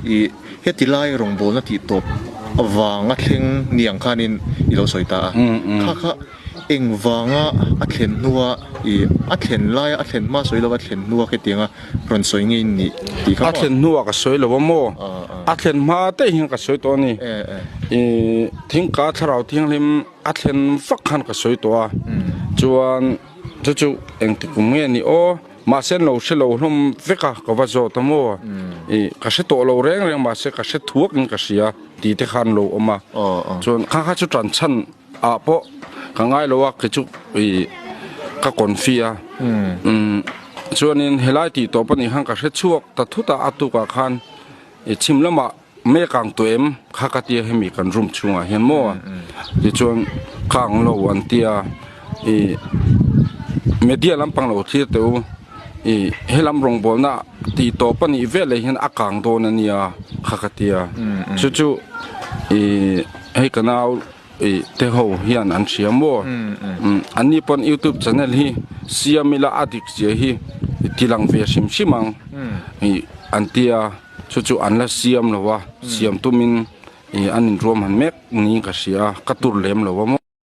I heti lai rawngbawlna tih tawp avanga thleng ni ang khanin i lo sawi ta a. Kha kha engvanga a thlen hnua i a thlen laia a thlen hma sawi lova a thlen hnua khetianga rawn sawi ngei ni tih kha maw? A thlen hnuah ka sawi lo a maw? A thlen hma daih hian ka sawi tawh a ni. I thingka thlarau thianghlim a thlen vak khan ka sawi tawh a. Chuan chu chu engti kum nge ni aw? Mahse an lo hre lo hlawm vek a, ka va zawt a maw? I ka hre tawh lo reng reng mahse ka hre thuak in ka hria tih te khan lo awm a. Chuan kha kha chu tan chhan ah pawh ka ngai lo a, kei chu i ka confi a. Chuanin helai tih tawp anih khan ka hre chhuak ta thut a, a tukah khan i chhim lamah me kang tawh em kha ka tia hemi kan room chhungah hian maw tichuan kang lo an tia ih media lampang lo thlir teh u ih helam rawngbawlna tih tawp a nih vel leh hian a kang dawn a nia kha ka tia chu chu ih hei ka nau ih te ho hian an hria maw an ni pawn youtube channel hi siam ila a dik zia hi tilang ve hrim hrim ang ih an tia. Chu chu an la siam lo a, siam tumin ih an inruam han mek niin ka hria a, ka tur lem lo a maw.